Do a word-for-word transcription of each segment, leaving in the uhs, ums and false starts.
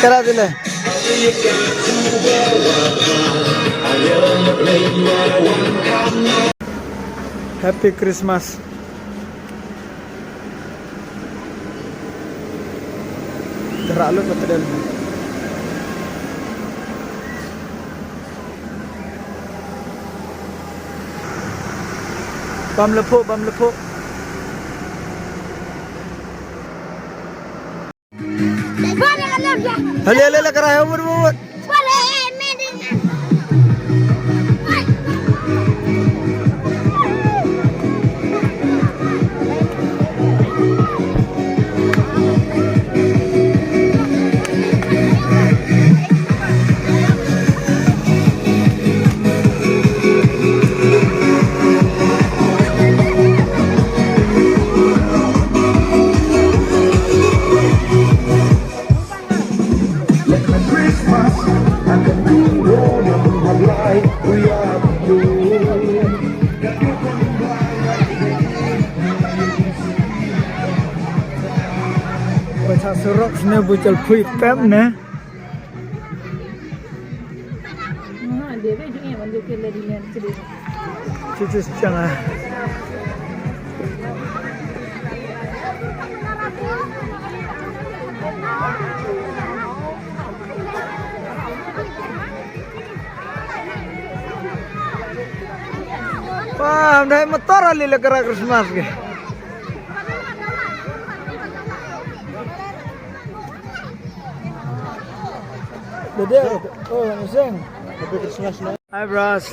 Kara dile. Happy Christmas. Terak lut ka tedel. Bam lepuk, bam lepuk. Hale, hale, hale, kara, hale, mut, mut, mut. Pasa surok sini bucel pui pem ne. Cucu siang ah. Wah, dei motor ali le kara Christmas ke. Dede, oh, yang iseng. Happy Christmas, no? Hi, bros.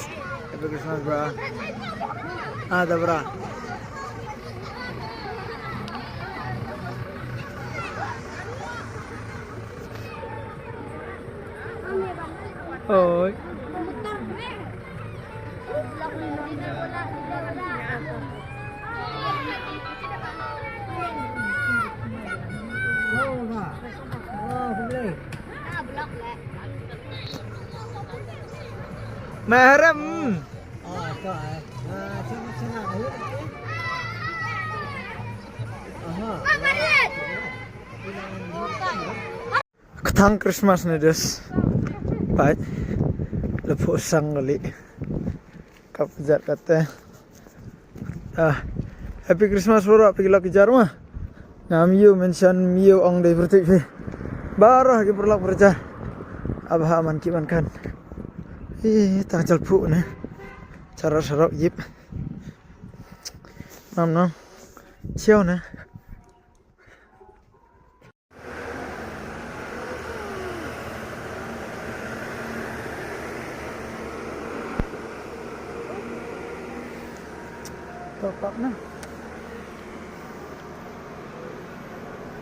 Happy Christmas, bro. Ah, da, bro. Oi. Mahrem. Kthang Christmas ne des. Pait. Lepo sang kali. Kap jat kate. Ah. Happy Christmas bro, phi lok jar ma. Ngam yu mention miu ong dei bertik phi. Baroh ki perlok berja. Abha man ki man kan. Ih, tang jalpu ne. Chara sarok yip. Nam nam. Chiao ne. Top up na.